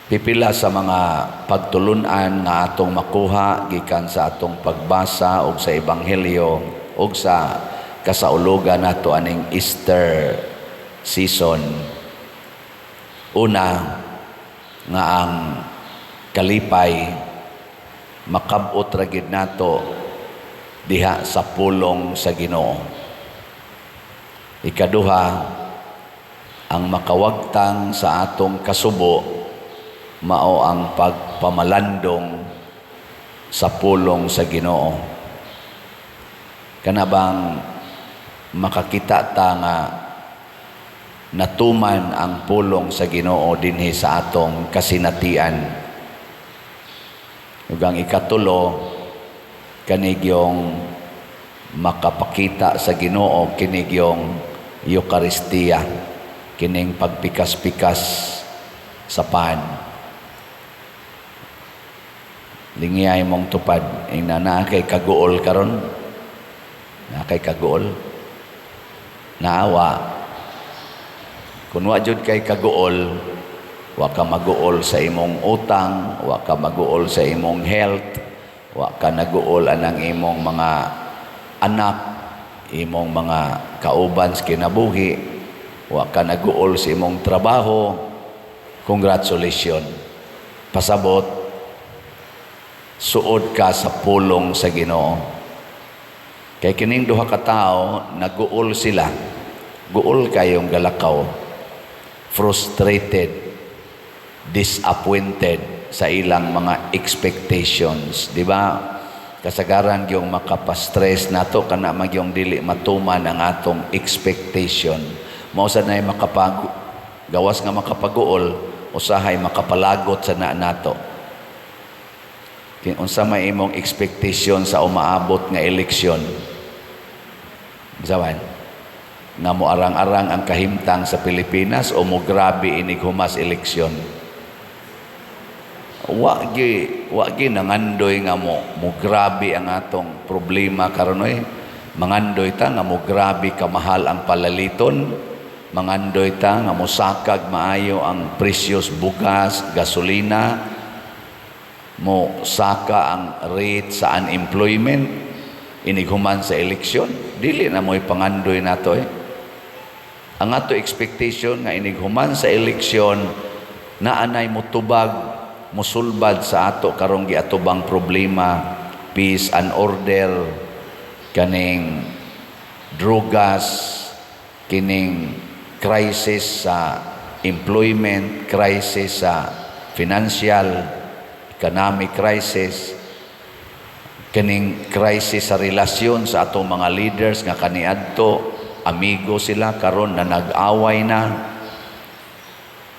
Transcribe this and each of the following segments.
Pipila sa mga pagtulunan nga atong makuha gikan sa atong pagbasa og sa Ebanghelyo og sa kasaulugan nato aning Easter season. Una, nga ang kalipay makab-ot ra gid nato diha sa pulong sa Ginoo. Ikaduha, ang makawagtang sa atong kasubo mao ang pagpamalandong sa pulong sa Ginoo. Kana bang makakita ta nga natuman ang pulong sa Ginoo dinhi sa atong kasinatian. Ug ang ikatulo, kanigyong makapakita sa Ginoo kinigyong Eukaristiya, kining pagpikas-pikas sa pan. Lingiyay mong tupad ingna naa kay kaguol karon, naa kay kaguol, naawa. Kung wa jud kay kaguol, wa ka maguol sa imong utang, wa ka maguol sa imong health, wa ka naguol anang imong mga anak, imong mga kauban sa kinabuhi, wa ka naguol sa imong trabaho, congratulations. Pasabot, suod ka sa pulong sa Ginoo. Kay kining duha ka tawo, naguol sila. Guol kayong galakaw. Frustrated, disappointed sa ilang mga expectations, di ba? Kasagaran yung makapastress nato kana magyong dili matuman ang atong expectation. Mao sa nay makapag gawas nga makapaguol, usahay makapalagot sa na nato. Unsa may imong expectation sa umaabot nga eleksyon? Unsa man? Nga mo arang-arang ang kahimtang sa Pilipinas o mo grabe inig humas eleksyon? Wa gi nangandoy nga mo grabe ang atong problema karon oy. Mangandoy ta nga mo grabe kamahal ang palaliton. Mangandoy ta nga mosakag maayo ang presyos bugas, gasolina, mo saka ang rate sa unemployment inighuman sa eleksyon. Dili na mo'y pangandoy nato eh. Ang ato expectation nga inighuman sa eleksyon, naanay motubag, mosulbad sa ato karong giatubang problema, peace and order, kaning drugas, kining crisis sa employment, crisis sa financial, economic crisis, kining crisis sa relasyon sa atong mga leaders nga kaniadto amigo sila, karon na nag-away na.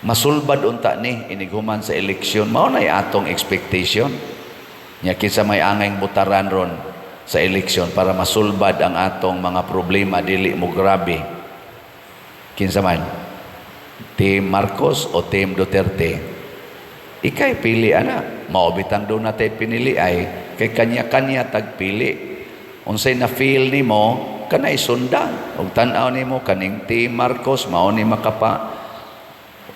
Masulbad unta ni inighuman sa eleksyon. Mao nay atong expectation. Nya kinsa may angay butaran ron sa eleksyon para masulbad ang atong mga problema, dili mo grabe? Kinsa man, Team Marcos o Team Duterte? Ikay pili ana. Mao bitang duna tay pinili ay kay kanya-kanya tagpili. Unsay na feel nimo, kanay sundan. Ug tan-aw nimo kaning Team Marcos mao ni makapa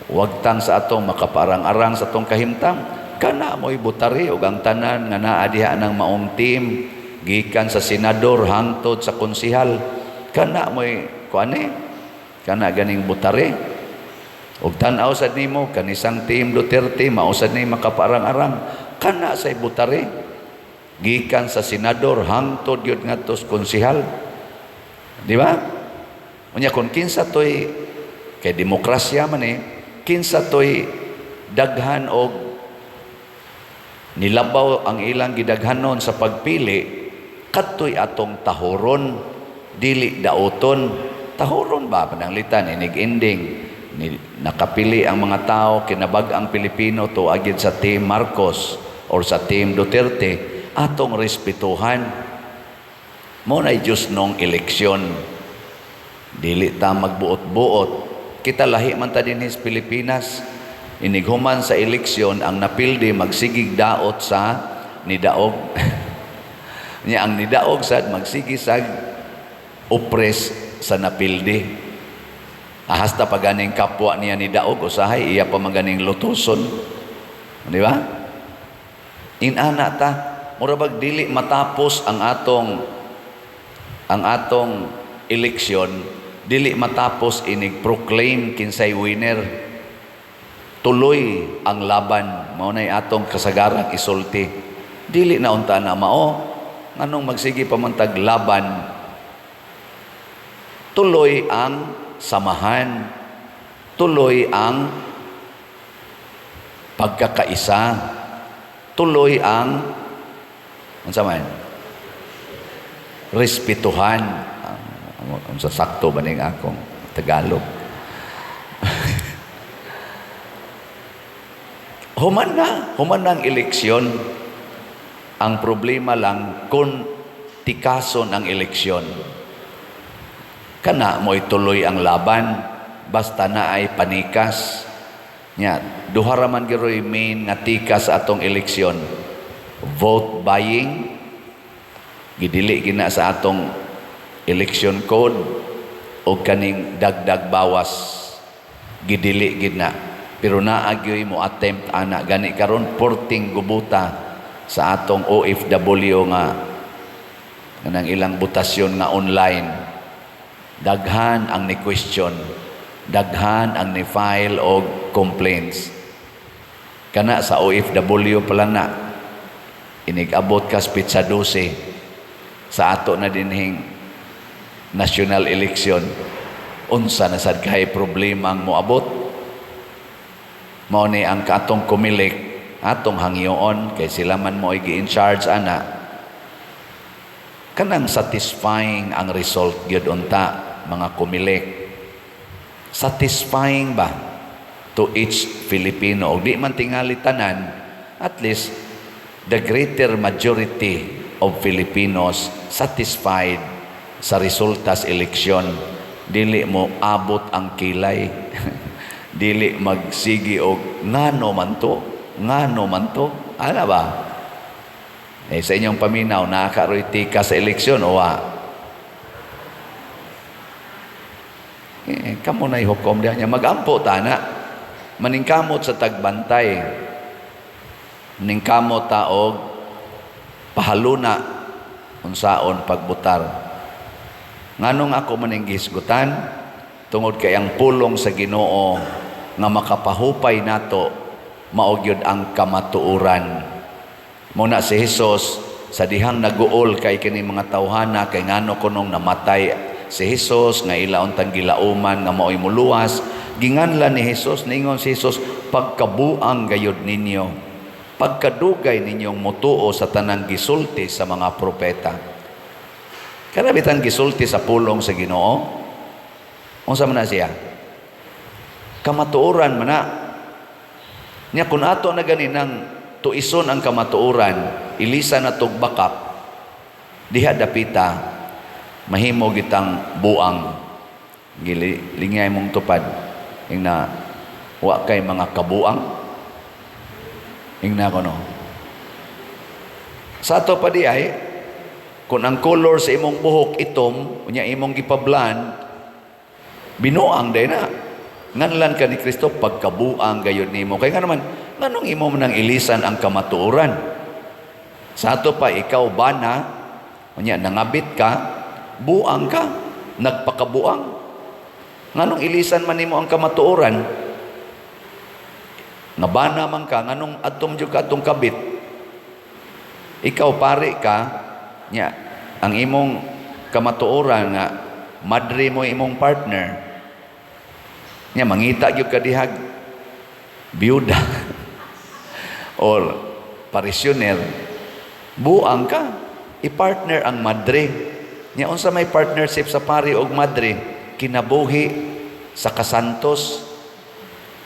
wagtang sa atong, makaparang-arang sa atong kahimtang, kana mo'y butari. Ug ang tanan nga naa diha ng maong team, gikan sa senador hangtod sa konsihal, kana mo'y kuan eh, kana ganing butari. Ug tan-aw sad nimo kanisang Team Duterte, mao sad ni makaparang-arang, kana say butari, gikan sa senador hangtod gyud ngadto sa konsihal, di ba? Unya kung kinsa toy, kay demokrasya man eh, kinsa toy daghan og nilabaw ang ilang gidaghanon sa pagpili, kadtoy atong tahuron, dili dauton. Tahuron ba? Pananglitan inig ending ni, nakapili ang mga tao, kinabag-ang Pilipino tuagid sa Team Marcos or sa Team Duterte, atong respetuhan. Mao na Diyos nung eleksyon. Dili ta magbuot-buot. Kita lahi man ta dinhi sa Pilipinas. Inighuman sa eleksyon, ang napildi magsigig daot sa nidaog. Nya ang nidaog sad magsigi sag oppress sa napildi. Hasta pa ganing kapwa niya nidaog, usahay iya pa maganing lutuson. Di ba? Inana ta, mura bag dili matapos ang atong eleksyon, dili matapos inig proclaim kinsay winner. Tuloy ang laban, mao nay atong kasagarang isulti. Dili na unta na mao, nganong magsige pa man tag laban? Tuloy ang samahan, tuloy ang pagkakaisa, tuloy ang unsa man, respetuhan. Ang sa sakto ba ning akong Tagalog? Human na ang eleksyon. Ang problema lang kung tikason ang eleksyon. Kana mo'y tuloy ang laban, basta na ay panikas. Nya, duha ra man giroy main nga tikas sa atong eleksyon. Vote buying, gidili gina sa atong election code, o kaning dagdag bawas, gidili gina. Pero naa gyoy mo attempt ana. Gani karon porting gubuta sa atong OFW nga kanang ilang botasyon nga online, daghan ang ni question, daghan ang ni file og complaints. Kana sa OFW pa lang na, inig-abot kas petsa 12 sa ato na dinhing national election, unsa na sad kay problema ang moabot? Mao ni ang katong Comelec, atong hangyoon kay sila man mo gi in charge ana, kanang satisfying ang result gyud unta, mga Comelec, satisfying ba to each Filipino. Og di man tingali tanan, at least the greater majority of Filipinos satisfied sa resulta sa eleksyon, dili mo abot ang kilay, dili magsigi og ngano man to, ngano man to, ana ba? Eh, sa inyong paminaw, nakakaroy tika sa eleksyon o wa? Eh, kamo na hukom diha niya. Magampo tana. Maningkamot sa tagbantay. Maningkamot ta og pahaluna unsaon pagbutar. Nganong ako maning gihisgutan? Tungod kay ang pulong sa Ginoo nga makapahupay nato mao gyud ang kamatuoran. Muna si Jesus sa dihang naguol kay kini mga tawhana kay ngano kunong namatay si Jesus nga ila untang gilauman nga maoy muluwas, ginganlan ni Jesus, ningon si Jesus, "Pagkabuang gayud ninyo, pagkadugay ninyong mutuo sa tanang gisulti sa mga propeta." Kana bitang gisulti sa pulong sa Ginoo, unsa man na siya? Kamatuoran man na. Nya kung ato na gani nang tuison ang kamatuoran, ilisa na tog bakak, diha dapita mahimo gitang buang. Gili lingay mong tupad, ingna wa kay mga kabuang. Ingna ko no. Sa ato pa di ay kung ang color sa imong buhok itom, unya imong gipablan, binuang day na. Nganlan ka ni Kristo, "Pagkabuang gayud nimo." Kay nga naman, nganong imo man nang ilisan ang kamatuoran? Sa ato pa, ikaw bana, unya nangabit ka, buang ka, nagpakabuang. Nganong ilisan man nimo ang kamatuoran? Nga bana man ka, nganong adtom jud ka atong kabit? Ikaw pare ka, nya ang imong kamatuoran nga madre mo imong partner. Nya mangita gyud ka dihag biyuda or parisyuner, buang ka, i-partner ang madre. Nya unsa may partnership sa pari og madre? Kinabuhi sa kasantos,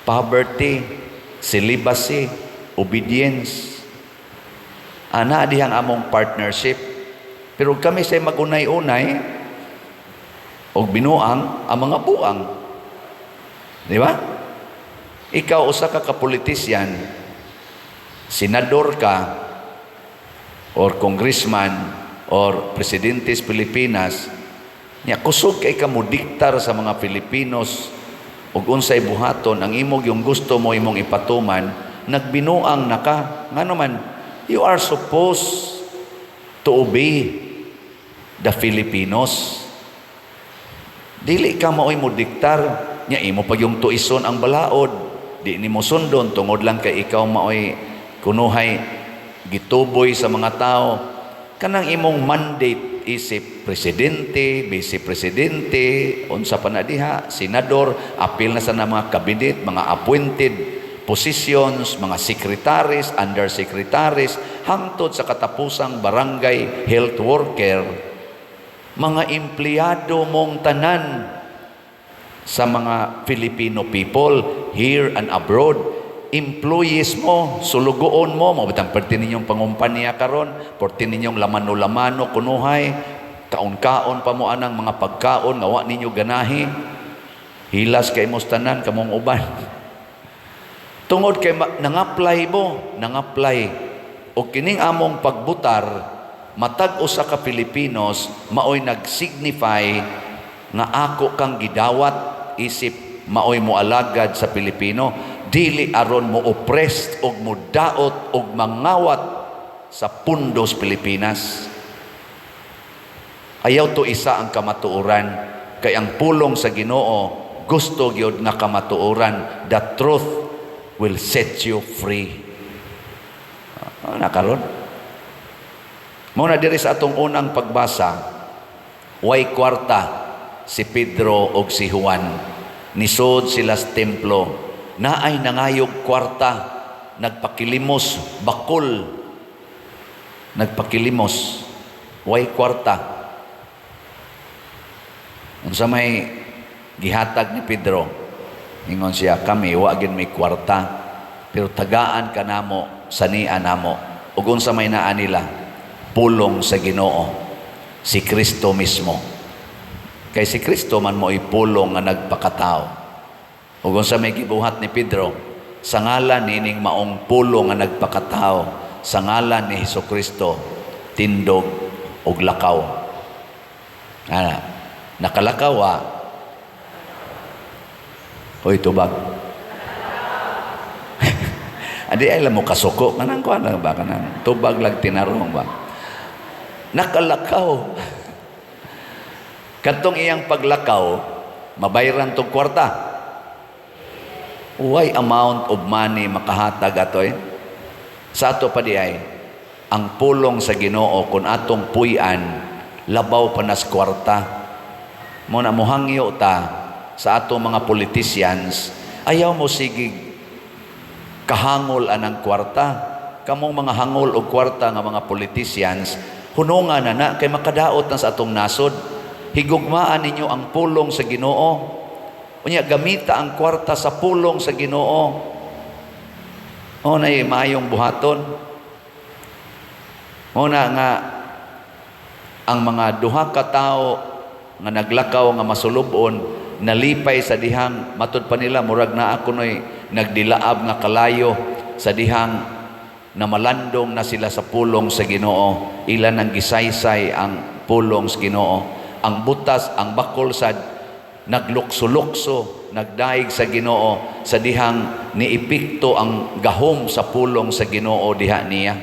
poverty, celibacy, obedience. Ana dihang among partnership. Pero kami say magunay-unay og binuang ang mga buang. Di ba? Ikaw usa ka kapolitisyan, senador ka or congressman or presidente sa Pilipinas, nya kusog kay ka modiktar sa mga Filipinos ug unsay buhaton ang imong yung gusto mo imong ipatuman. Nagbinuang na ka. Ngano man, you are supposed to obey the Filipinos. Dili ka maoy mo diktar nya, imo pa yung tuison ang balaod, di nimo sundon tungod lang kay ikaw maoy kunuhay gituboy sa mga tao. Kanang imong mandate isip presidente, vice presidente, unsa pa na diha, senador, apil na sa na mga cabinet, mga appointed positions, mga secretaries, undersecretaries, hangtod sa katapusang barangay health worker, mga empleyado mong tanan sa mga Filipino people here and abroad, employees mo, sulugoon mo, mao bitang perti ninyong pangumpanya karon, perti ninyong lamano-lamano kunuhay, kaon-kaon pa mo anang mga pagkaon nga wa ninyo ganahi. Hilas kay mos tanan kamong uban. Tungod kay nang-apply mo, nang-apply. O kining among pagbutar, matag usa ka Filipinos maoy nag-signify nga ako kang gidawat isip maoy moalagad sa Pilipino, dili aron mo oppressed og mo daot og mangawat sa pundos Pilipinas. Ayaw to isa ang kamatuoran, kay ang pulong sa Ginoo gusto gyud nga kamatuoran. The truth will set you free. Ah, nakaron mao na diri sa atong unang pagbasa, way kwarta si Pedro og si Juan. Nisod sila sa templo, naay nangayog kwarta, nagpakilimos, bakol, nagpakilimos, way kwarta. Unsa may gihatag ni Pedro? Ingon siya, "Kami wa gyud may kwarta, pero tagaan ka namo sa nia namo." Ug unsa may naa nila? Pulong sa Ginoo, si Kristo mismo, kay si Kristo man mo'y pulong nga nagpakatao. Ug unsa may gibuhat ni Pedro? "Sa ngalan nining maong pulong nga nagpakatao, sa ngalan ni Hesus Kristo, tindog ug lakaw." Ana, nakalakaw ah. Hoy, tubag. Adi ay mo kasuko kanang kuan lang ba, kanang tubag lang, tinarong ba. Nakalakaw. Kadtong iyang paglakaw, mabayran tong kwarta. Way amount of money makahatag atoy. Sa ato pa di ay, ang pulong sa Ginoo kung atong puy-an, labaw pa nas kwarta. Mao na mohangyo ta sa atong mga politicians, ayaw mo sige kahangol anang kwarta. Kamong mga hangol og kwarta nga mga politicians, hununga na na kay makadaot na sa atong nasod. Higugmaan ninyo ang pulong sa Ginoo. Unya gamita ang kwarta sa pulong sa Ginoo. O na maayong buhaton. Mao na nga ang mga duha ka tawo nga naglakaw nga masulubon, nalipay sa dihang matud pa nila murag naa kunoy nagdilaab nga kalayo sa dihang namalandong na sila sa pulong sa Ginoo. Ila nang gisaysay ang pulong sa Ginoo. Ang butas, ang bakol sad naglukso-lukso, nagdaig sa Ginoo sa dihang niepekto ang gahom sa pulong sa Ginoo diha niya.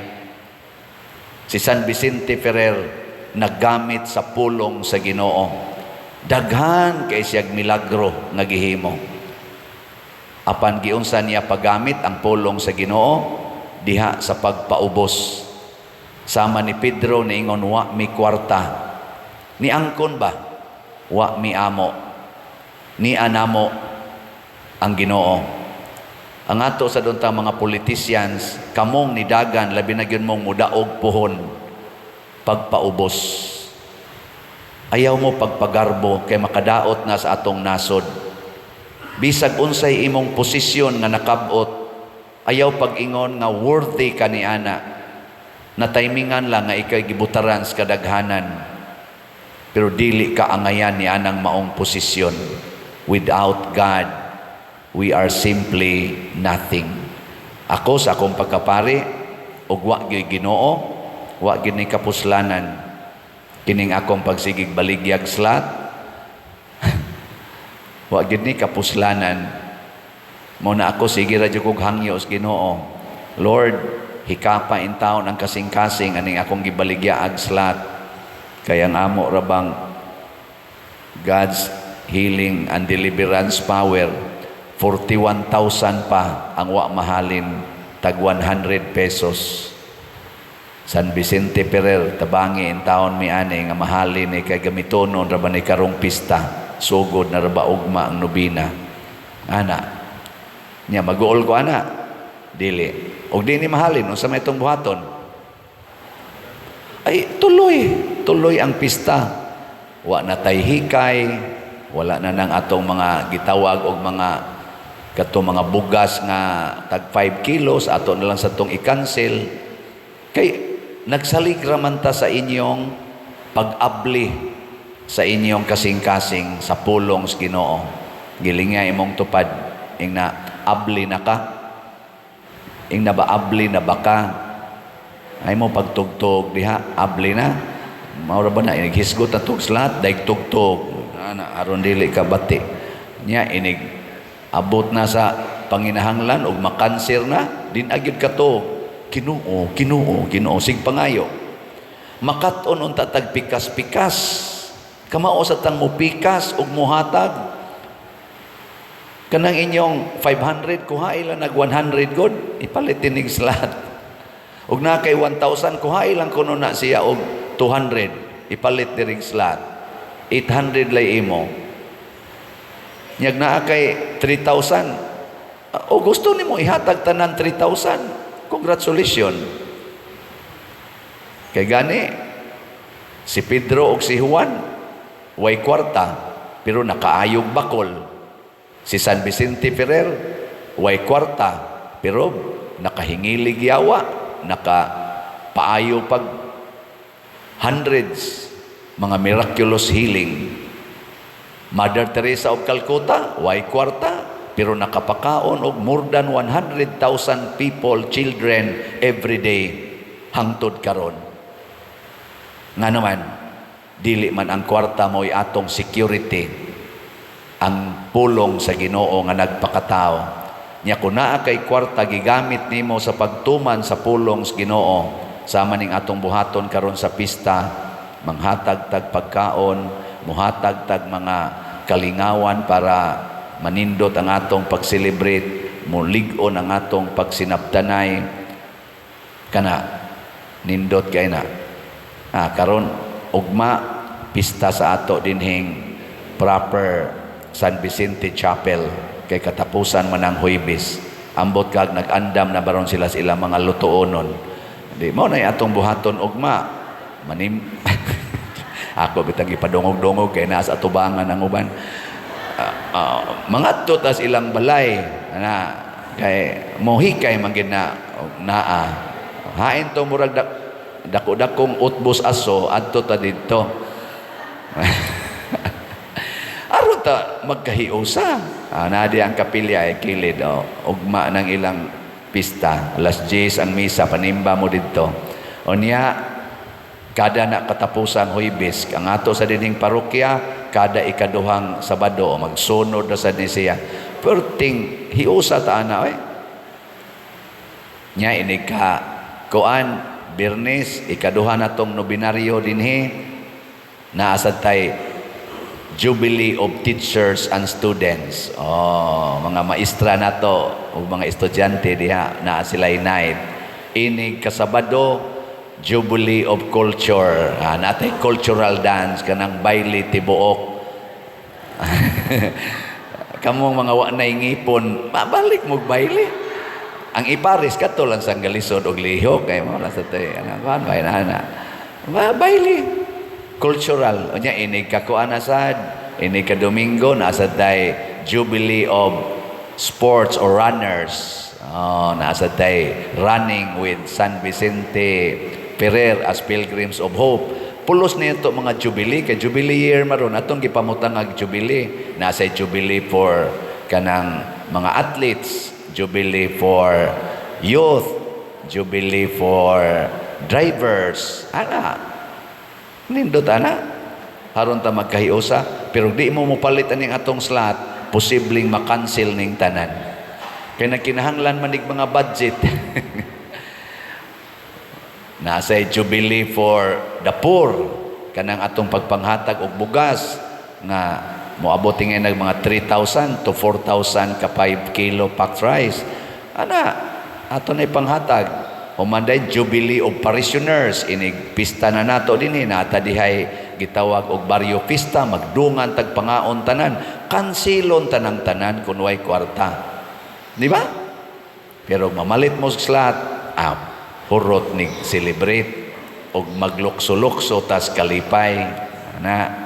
Si San Vicente Ferrer naggamit sa pulong sa Ginoo. Daghan kay siyag milagro nga gihimo. Apan giunsa niya paggamit ang pulong sa Ginoo diha sa pagpaubos? Sama ni Pedro, niingon, "Wa mi kwarta." Niangkon ba? "Wa mi amo. Ni anamo ang Ginoo." Ang ato sa duntang mga politicians, kamong nidagan, labi na gyud mong mudaog puhon, pagpaubos. Ayaw mo pagpagarbo kay makadaot na sa atong nasod. Bisag unsay imong posisyon nga nakabot, ayaw pag-ingon nga worthy ka ni ana. Na timingan lang nga ikay gibutaran sa kadaghanan. Pero dili ka angayan ni anang maong posisyon. Without God, we are simply nothing. Ako sa akong pagkapari, ug wa gyud Ginoo, wa gyud ni kapuslanan. Kining akong pagsigig baligyag slot, wa gyud ni kapuslanan. Mao na ako sige ra jud kog hangyo sa Ginoo. Lord, hikapa intawon ang kasing-kasing aning akong gibaligya ag slot. Kaya ang amo rabang God's healing and deliverance power, 41,000 pa ang wa mahalin tag 100 pesos. San Vicente Ferrer, tabangi intawon mi ani nga mahalin ni kay gamitonon ra ba ni karong pista, sugod na ra ba ugma ang nobina ana. Nya maguol ko ana, dili og di ni mahalin, unsa may itong buhaton? Ay, tuloy tuloy ang pista. Wa na tay hikay, wala na nang atong mga gitawag og mga katong mga bugas nga tag 5 kilos, ato na lang sa tong i-cancel kay nagsalig ra man ta sa inyong pag-abli, sa inyong kasing-kasing sa pulong sa Ginoo. Gilinga imong tupad, ingna abli na ka, ingna ba, abli na ba ka? Ay mo pagtugtog diha, abli na. Mao ra ba na inig hisgot na tug slat, daig tugtog ana aron dili ka bati nya. Inig abot na sa panginahanglan og makanser na din agyud kato, Ginoo, Ginoo, Ginoo, sig pangayo. Makat-on unta tag pikas-pikas, kamao sa tang mupikas ug muhatag kanang inyong 500, kuha lang nag 100 god, ipalit tinig slat. Ug na kay 1,000, kuha lang kuno na siya og 200, ipalit diring slat. 800 lay imo. Nyag naa kay 3,000 o gusto nimo ihatag tanan 3,000, congratulations. Kay gani si Pedro ug si Juan way kwarta pero nakaayog bakol. Si San Vicente Ferrer way kwarta pero nakahingilig yawa, naka paayo pag hundreds mga miraculous healing. Mother Teresa of Calcutta way kwarta pero nakapakaon og more than 100,000 people, children, every day hangtod karon. Nga naman dili man ang kwarta mo'y atong security, ang pulong sa Ginoo nga nagpakatao. Nya kun naa kay kwarta, gigamit nimo sa pagtuman sa pulong sa Ginoo, sama ning atong buhaton karon sa pista, manghatag tag pagkaon, muhatag tag mga kalingawan para manindot ang atong pag-celebrate, mulig-on ang atong pagsinabtanay kana, nindot kay na. Karon ugma pista sa ato dinhing proper San Vicente Chapel kay katapusan man ang Huwebes. Ambot kag nag-andam na baron sila sa ilang mga lutuonon. Di mo na atong buhaton ugma. Manim ako bitang ipadungog-dungog kay naa sa atubangan ang uban. Mangadto tas ilang balay na kay mohikay man gid na og naa. Hain to murag dako-dakong utbos aso, adto ta didto. Aron ta magkahiusa. Ah, na di ang kapilya ay kilid, oh, ugma ng ilang pista. Alas 10 ang misa, panimba mo didto. Unya kada na katapusang Huwebes, ang ato sa dinhing parokya, kada ikaduhang Sabado magsunod na sad ni siya. Perting hiusa ta ana oy. Nya ini ka kuan Biyernes, ikaduha na tong nobinaryo dinhi, naa sad tay Jubilee of Teachers and Students. Oh, mga maestra nato o mga estudyante diha, naa sila night. Inig kasabado, Jubilee of Culture. Ah, natay cultural dance kanang baile tibuok. Kamong mga wa na ngipon, mabalik mo baile. Ang iparis kato lang sa galisod og lihok kay mo lang sa tay ana kuan bay na ana. Baile cultural. Unya inig ka kuan na sad, inig ka Domingo naa sad tay Jubilee of Sports or Runners. Oh, naa sad tay running with San Vicente Ferrer as Pilgrims of Hope. Pulos nito mga Jubilee kay Jubilee year maron atong gipamutang ag Jubilee. Nasa Jubilee for kanang mga athletes, Jubilee for youth, Jubilee for drivers. Ana, nindot ana. Haron ta magkahiusa, pero di mo mopalit aning atong slot, posibleng makancel ning tanan. Kay nagkinahanglan man nig mga budget. Nasa Jubilee for the poor, kanang atong pagpanghatag og bugas nga moabot ngayon nag mga 3,000 to 4,000 ka 5 kilo packed rice. Ana, ato na ipanghatag. Human day Jubilee of Parishioners, inig pista na nato dinhi, nata dihay gitawag og baryo pista, magdungan tag pangaon tanan, kansilon tanang tanan kun way kwarta. Di ba? Pero mamalit mo sa slot, ah, hurot ni celebrate og maglukso-lukso tas kalipay. Ana.